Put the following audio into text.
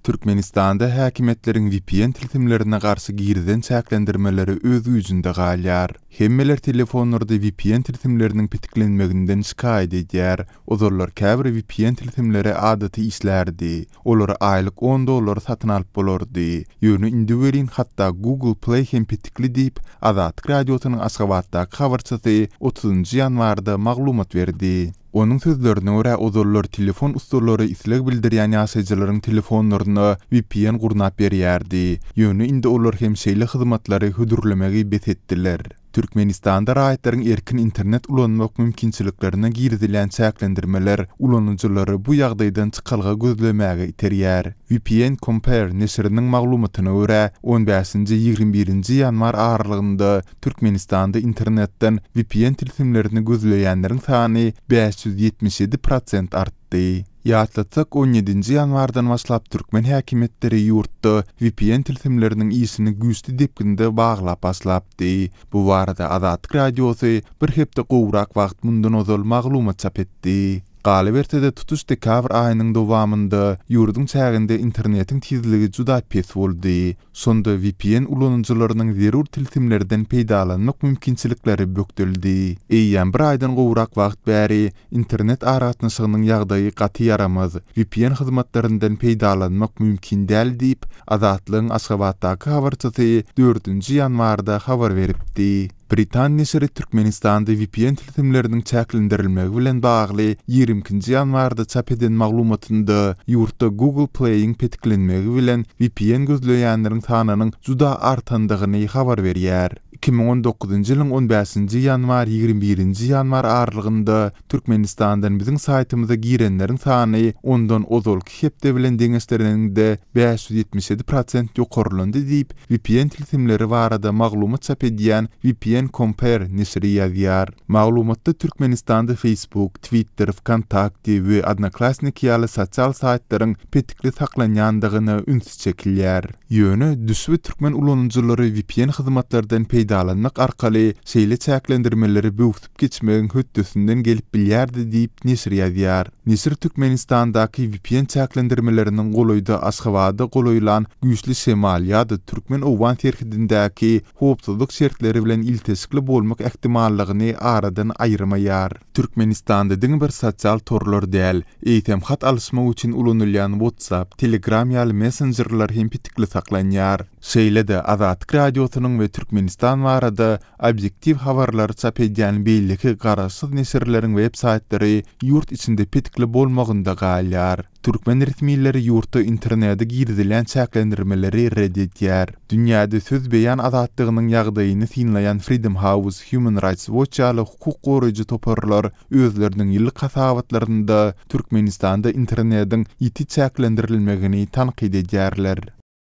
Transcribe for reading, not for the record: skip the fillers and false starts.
Türkmenistanda häkimiýetleriň vpn tilsimlerine garşy girizen çäklendirmeleri öz güýjünde galýar. Hemmeler telefonlarda vpn tilsimleriniň petiklenmeginden şikaýat edýär. Ozallar käbir vpn tilsimleri adaty işlärdi. Olary aýlyk on dollara satyn alyp bolardy. Ýöne indi welin hatda Google Play hem petikli diýip, Azatlyk Radiosynyň Aşgabatdaky habarçysy otuzynjy ýanwarda maglumat berdi. Onuň sözlerine görä, ozallar telefon ussalary isleg bildirýän ýaşaýjylaryň telefonlaryna vpn gurnap berýärdi. Ýöne indi olar hem şeýle hyzmatlary hödürlemegi bes etdiler. Türkmenistanda raýatlaryň erkin internet ulanmak mümkinçiliklerine girizilýän çäklendirmeler ulanyjylary bu ýagdaýdan çykalga gözlemäge iterýär. Vpn Compare neşiriniň maglumatyna görä, on bäşinji, 21 nji ýanwar aralygynda Türkmenistanda internetden vpn tilsimlerini gözleýänleriň sany 577 prosent artdy. Ýatlatsak, on ýedinji ýanwardan başlap türkmen häkimiýetleri ýurtda vpn tilsimleriniň işini güýçli depginde baglap başlapdy. Bu barada Azatlyk Radiosy bir hepde gowrak wagt mundan ozal maglumat çap etdi. Galyberse-de, tutuş dekabr aýynyň dowamynda ýurduň çäginde internetiň tizligi juda pes boldy. Şonda vpn ulanyjylarynyň zerur tilsimlerden peýdalanmak mümkinçilikleri bökdeldi. Eýýäm bir aýdan gowrak wagt bäri internet aragatnaşygynyň ýagdaýy gaty ýaramaz, vpn hyzmatlaryndan peýdalanmak mümkin däl diýip, Azatlygyň Aşgabatdaky habarçysy dördünji ýanwarda habar beripdi. Britan neşiri Türkmenistanda vpn tilsimleriniň çäklendirilmegi bilen bagly 22-nji ýanwarda çap eden maglumatynda ýurtda Google Play-iň petiklenmegi bilen vpn gözleýänleriň sanynyň juda artandygyny habar berýär. 2019-njy ýylyň on bäşinji ýanwar, 21-nji ýanwar aralygynda Türkmenistandan biziň saýtymyza girenleriň sany ondan ozalky hepde bilen deňeşdireniňde 577 prosent ýokarlandy diýip, vpn tilsimleri barada maglumat çap edýän VPN Compare neşiri ýazýar. Maglumatda Türkmenistanda Facebook, Twitter, Wkontakte we Odnoklassniki ýaly sosial saýtlaryň petikli saklanýandygyna üns çekilýär. Ýöne, düşbi türkmen ulanyjylary vpn hyzmatlardan peýdalanmak arkaly şeýle çäklendirmeleri böwsüp geçmegiň hötdesinden gelip bilýärdi diýip, neşir ýazýar. Neşir Türkmenistandaky vpn çäklendirmeleriniň golaýda Aşgabada golaýlan güýçli şemal ýa-da türkmen-owgan serhedindäki howpsuzlyk şertleri bilen ilteşikli bolmak ähtimallygyny aradan aýyrmaýar. Türkmenistanda diňe bir sosial torlar däl, eýsem hat alyşmak üçin ulanylýan WhatsApp, Telegram ýaly messenjerler hem petikli saklanýar. Şeýle-de, Azatlyk Radiosynyň we Türkmenistan barada obýektiw habarlary çap edýän beýleki garaşsyz neşirleriň web saýtlary ýurt içinde petikli bolmagynda galýar. Türkmen resmileri ýurtda internete girizilýän çäklendirmeleri ret edýär. Dünýäde söz beýan azatlygynyň ýagdaýyny synlaýan Freedom House, Human Rights Watch ýaly hukuk goraýjy toparlar özleriniň ýyllyk hasabatlarynda Türkmenistanda internetiň ýiti çäklendirilmegini tankyt edýärler.